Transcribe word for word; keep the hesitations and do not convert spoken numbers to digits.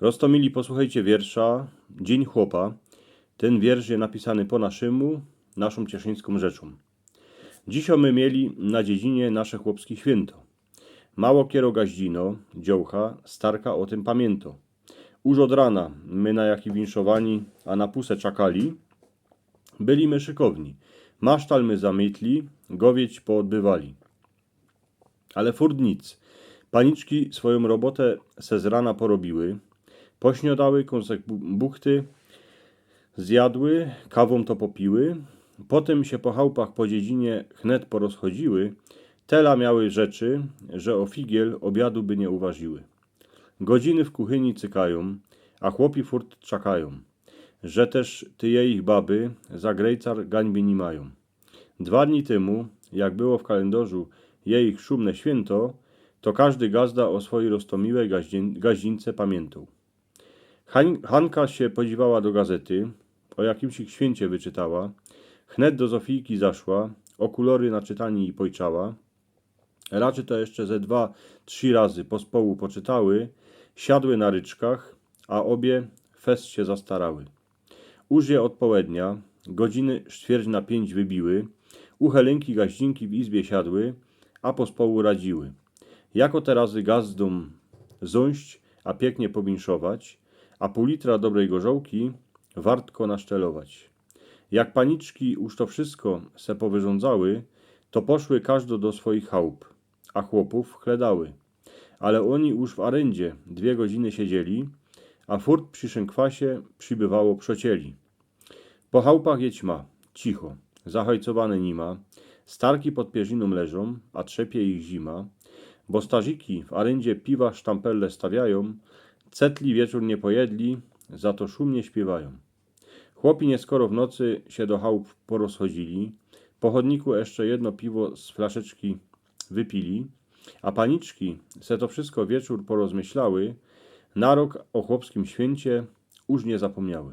Roztomili, posłuchejcie wiersza Dzień Chłopa. Tyn wiersz je napisany po naszymu, naszōm cieszyńskōm rzeczōm. Dzisiŏ my mieli na dziedzinie nasze chłopskie świynto. Mało kiero gaździno, dziołcha, starka ô tym pamiynto. Uż ôd rana my na jaki winszowani, a na puse czakali, byli my szykowni. Masztal my zamytli, gowieć poodbywali. Ale furt nic. Paniczki swojōm robotã se z rana porobiły, pośniodały, kōnsek bu- buchty zjadły, kawōm to popiły, potym sie po chałpach po dziedzinie chnet porozchodziły, tela miały rzeczy, że ô figiel ôbiadu by niy uważiły. Godziny w kuchyni cykajōm, a chłopi furt czakajōm, że tyż ty jejich baby za grejcar gańby niy majōm. Dwa dni tymu, jak było w kalyndarzu jejich szumne świynto, to kożdy gazda ô swojij roztomiłej gaździn- gaździnce pamiyntōł. Hań- Hanka sie podziwała do gazety, ô jakimś świyncie wyczytała, chnet do Zofijki zaszła, ôkulory na czytanie jij pojczała. Raczy to jeszcze ze dwa, trzi razy pospołu poczytały, siadły na ryczkach, a ôbie fest sie zastarały. Uż je ôd połednia, godziny sztwierć na piyńć wybiły, u Helynki gaździnki w izbie siadły, a pospołu radziły, jako te razy gazdōm zōńść, a piyknie powinszować, a pōł litra dobrej gorzołki wartko nasztelować. Jak paniczki uż to wszysko se powyrzōndzały, to poszły kożdo do swojich chałup, a chłopōw chledały. Ale ôni uż w aryndzie dwie godziny siedzieli, a furt przi szynkwasie przibywało przocieli. Po chałpach je ćma, cicho, zachajcowane nima, starki pod pierzinōm leżōm, a trzepie ich zima, bo starziki w aryndzie piwa sztampele stawiajōm, cetli wieczōr niy pojedli, za to szumnie śpiywajōm. Chłopi nieskoro w nocy sie do chałup porozchodzili, po chodniku jeszcze jedno piwo z flaszeczki wypili, a paniczki se to wszysko wieczōr porozmyślały, na rok ô chłopskim świyncie uż niy zapōmniały.